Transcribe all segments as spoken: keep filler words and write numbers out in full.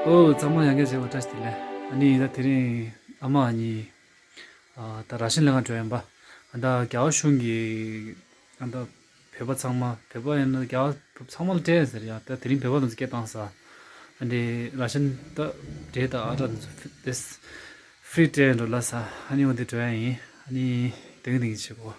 ཨོ་ཚང་མ་ཡང་བསྐྱར་མཇལ་བ་བཀྲ་ཤིས་བདེ་ལེགས། ཨ་ནི་ད་དེ་རིང་ཨ་མ་གཉིས་ཨ་ད་ར་ཤན་ལེན་ག་འགྲོ་ཡིན་པ། ཨ་ད་རྒྱ་གར་གཞུང་གི་ཨ་ད་བོད་པ་ཚང་མ་བོད་པ་ཡིན་ན་རྒྱ་གར་བོད་པ་ཚང་མ་ལ་སྤྲད་ཟེར་ཡ། ད་དེ་རིང་བོད་པ་ལ་སྐད་བཏང་ས། ཨ་འདི་ར་ཤན་ད་འབྲས་དང་ཨ་ད་དེ་ཚོ་ཕི་དེ་ཧྥི་རི་སྤྲད་འགྲོ་ལ་ས། ཨ་ནི་འོ་འདི་འགྲོ་ཡ་ཡིན། ཨ་ནི་དེང་གི་དེང་གི་བྱེད་གོ།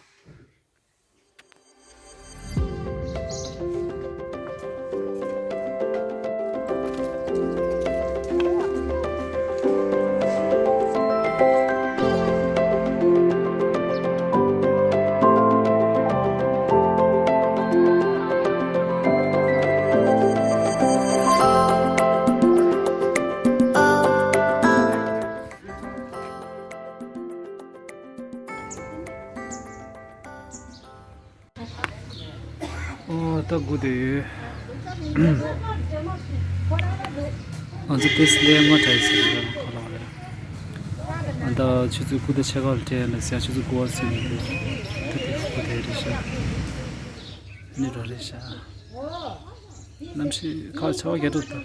ཨོ་ད་སྒུག་བསྡད་ཡོད། ང་ཚོ་ཏེ་སི་ལེ་མ་དྲག་ཟེར་གྱི་ཡོད་ཁོ་རང་རེད། ཨ་ད་ཆུ་ཚོད་དགུ་དང་ཕྱེད་ཀ་ལ་སྤྲད་ན་ཟེར། ཆུ་ཚོད་དགུ་པ་ཟིན་ནས་ད་ཏེ་སྒུག་བསྡད་རེད་ཤག་ནི་རོ་རེད་ཤག་གནམ་གཤིས་ཁ་ཆར་པ་རྒྱག་འདུག་ད།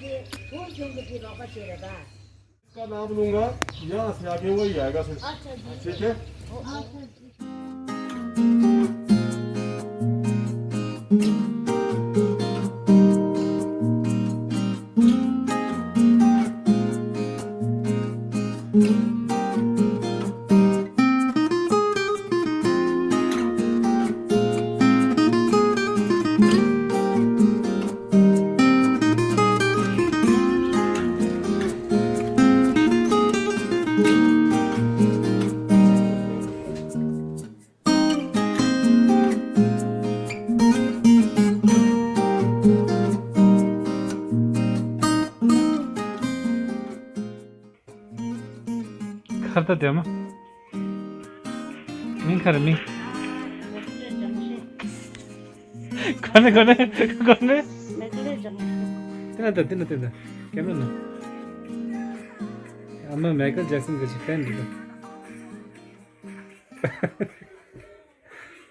इसका नाम लूंगा, यहाँ से आगे वही आएगा सर। ठीक है। ཁར་ད་དེ་མ། མིང་ཁར་མིང་། གོ་ནས་གོ་ནས་གོ་ནས། དེ་ན་ད་དེ་ན་དེ་ན། ཀེམ་ར་ན། ཨ་མ་མའི་ཀལ་ཇེག་སན་གི་ཅི་ཕེན་འདུག་ད།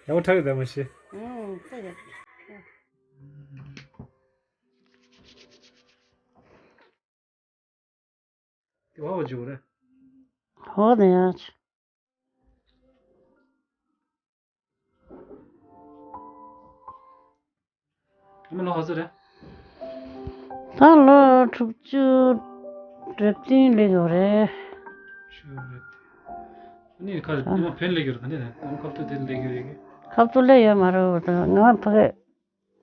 ཡག་པོ་འཁྲབ་ཡོད་ད་མ་ཤེས། ཨང་། ད་ཡག་དེ་བ་བ་འཇུག་རེད། ཧོ་ནས་ཡ། ཨ་མ་ལོ་ག་ཚོད་རེད། ད་ལོ་དྲུག་ཅུ་རེ་བདུན་སླེབས་ཡོད་རེད། ཅུ་རེད། ཨ་ནི་ཁ་ཨ་ཨ་མ་བོད་སླེབས་ཡོད་རེད། ག་ནས་རེད། ཨ་མ་ཁ་ཐུག་དེ་སླེབས་ཡོད་རེད། ཁ་ཐུག་སླེབས་ཡོད་མ་རེད། ད་ང་ཕ་གི་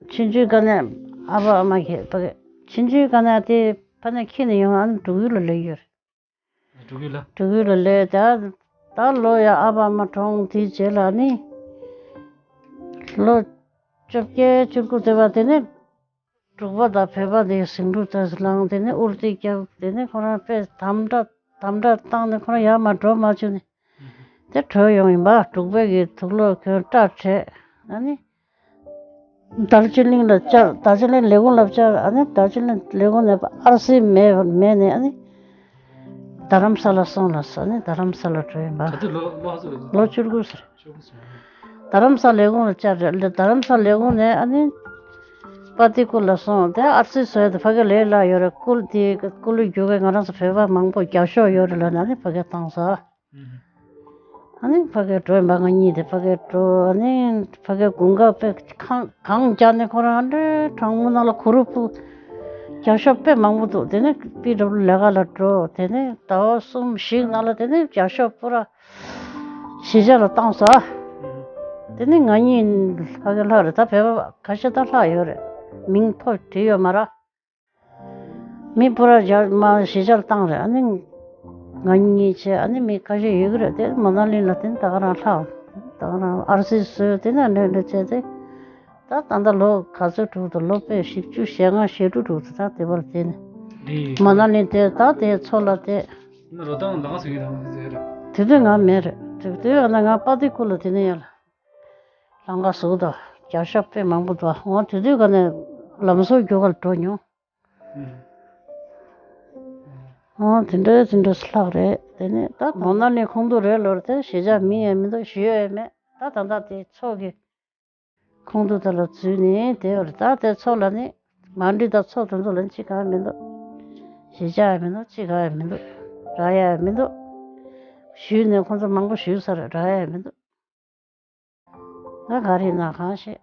ཆུང་ཆུང་སྒང་ནས་ཨ་ཕ་ཨ་མ་གིས་ཕ་གི་ཆུང་ཆུང་སྒང་ནས་དེ་ཕ་ནས་ཁྱེར་ནས་ཡོང་། ཨ་ནི་འབྲུག་ཡུལ་ལ་སླེབས་ཡོད་རེད། འབྲུག་ཡུལ་ལ། འབྲུག་ཡུལ་ལ་སླེབས། ད་ད་ལོ་ཡ་ཨ་ཕ་ཨ་མ་གྲོངས་དེའི་རྗེས་ལ་ནི་ལོ་བཅོ་བརྒྱད་བཅུ་དགུ་དེ་བ་དེ་ནི་འབྲུག་པ་དང་བོད་པ་དེ་ཟིང་འཁྲུག་དེ་ལངས། དེ་ནི་ཨུར་ཏི་རྒྱབ། དེ་ནི་ཁོ་རང་དཔེ་དམ་དྲག་དམ་དྲག་བཏང་ནས་ཁོ་རང་ཡར་མར་འགྲོ་མ་བཅུག་ནས་དེ་བྲོས་ཡོང་ཡིན་པ། འབྲུག་པའི་གི་དུག་ལོག་གྱོན་སྐྲ་བྲེགས། ཨ་ནི། དར་ཇི་ལིང་ལ་བཅར། དར་ཇི་ལིང་ལས་ཁུངས་ལ་བཅར། ཨ་ནི་དར་ཇི་ལིང་ལས་ཁུངས་ནས་ཨར་སི་མེད་མེད་ནས་ཨ་ནི་རྡ་རམ་ས་ལ་སོང་ལ་ཟེར། ཨ་ནི་རྡ་རམ་ས་ལ་འགྲོ་ཡིན་པ། ད་དུང་ལོ་ལོ་ཧ་ཚོད་རེད། ལོ་བཅུ་དགུ་ཟེར། བཅུ་དགུ་ཟེར། རྡ་རམ་ས་ལས་ཁུངས་ལ་བཅར་རེད། རྡ་རམ་ས་ལས་ཁུངས་ནས་ཨ་ནི་པ་ཏི་ཀུ་ལ་སོང་། དེ་ཨར་སི་བཟོས་ཏེ་ཕ་གི་ལས་སླ་ཡོད་རེད། ཀུ་ལུ་དེ་ཀུ་ལུ་རྒྱུག་གི་ང་རང་ཚོ་བོད་པ་མང་པོ་རྒྱབ་ཤོག་ཡོད་རེད་ལབ་ནས་ཨ་ནི་ཕ་གི་བཏང་ས། ཨ་ནི་ཕ་གིར་འགྲོ་ཡིན་པ། ང་གཉིས་དེ་ཕ་གིར་འགྲོ། ཨ་ནི་ཕ་གིར་དགུན་ཁ་དཔེ་གངས་གངས་རྒྱག་ནས་ཁོ་རང་ཨ་འདྲའི་གྲང་མོ་ནང་ལ་གུ་རུ་ཕུབ། རྒྱབ་ཤོག་དཔེ་མང་པོ་འདུག་དེ་ནས་པི་ཌབ་ལིའུ་ལས་ཀ་ལ་འགྲོ། དེ་ནས་ཟླ་བ་གསུམ་བཞི་ནང་ལ་དེ་ནས་རྒྱབ་ཤོག་པུ་ར་གཞིས་ཆགས་ལ་བཏང་ས། དེ་ནས་ང་གཉིས་ཕ་གིར་ལྷག་རེད། ད་བོད་པ་ཁ་ཤས་ད་ལྷག་ཡོད་རེད། མིང་ཐོ་བྲིས་ཡོད་མ་རེད། མི་པུ་ར་རྒྱ་མ་གཞིས་ཆགས་ལ་བཏང་རེད། ཨ་ནི་ང་གཉིས་བྱས། ཨ་ནི་མི་ཁ་ཤས་ཡོད་ཀྱི་རེད། དེ་མ་ན་ལི་ལ་དེ་ད་ག་རང་ལྷག་ད་ག་རང་ཨར་སི་བཟོས། དེ་ནས་འདྲ་འདྲ་བྱས་ཏེ་ད་ད་ལྟ་ལོ་ག་ཚོད་འགྲོ་འདུག་ལོ་དཔེ་བཞི་བཅུ་ཞེ་ལྔ་ཞེ་དྲུག་འགྲོ་འདུག་ད་དེ་བར་དེ་ནས་འདི་མ་ན་ལི་དེ་ད་དེ་མཚོ་ལ་དེ། ན་རོ་ཐང་ལ་ང་ཟེར་གྱི་རང་ཟེར་ར། དེ་དུས་ང་མེད་རེད། དེ་དུས་ཨ་ན་ང་པ་ཏི་ཀུ་ལ་དེ་ནས་ཡར་ལ་ལང་ཀ་བཟོ་དང་རྒྱབ་ཤོག་དཔེ་མང་པོ་འདུག་འོ་དེ་དུས་ག་ནས་ལམ་བཟོ་རྒྱུག་གར་འགྲོ་མྱོང་། ཨང་། དེ་འདྲ་དེ་འདྲ་ལྷག་རེད། དེ་ནས་ད་མ་ན་ལི་ཁོང་ཏུ་རེད་ལོར་དེ་གཞིས་ཆགས་མི་ཡང་མི་འདུག་ཞུ་ཡས་ཡང་མེད། ད་ད་ལྟ་དེ་མཚོ་གི་ཁོང་ཏུ་དེ་ལ་འཛུལ་ནས་དེ་བར་ད་དེ་མཚོ་ལ་ནི་མ་འདྲི་ད་མཚོ་དེ་ཚོ་ལ་ཅི་གང་མི་འདུག་ཞེ་ཆགས་ཡང་མི་འདུག་ཅི་ག་ཡང་མི་འདུག་རག་ཡ་ཡང་མི་འདུག་ཞུས་ནས་ཁོང་ཚོ་མང་པོ་ཞུས་ཚར། རག་ཡ་ཡང་མི་འདུག་ད་ག་རེ་ཡིན་ན་གང་ཤེས།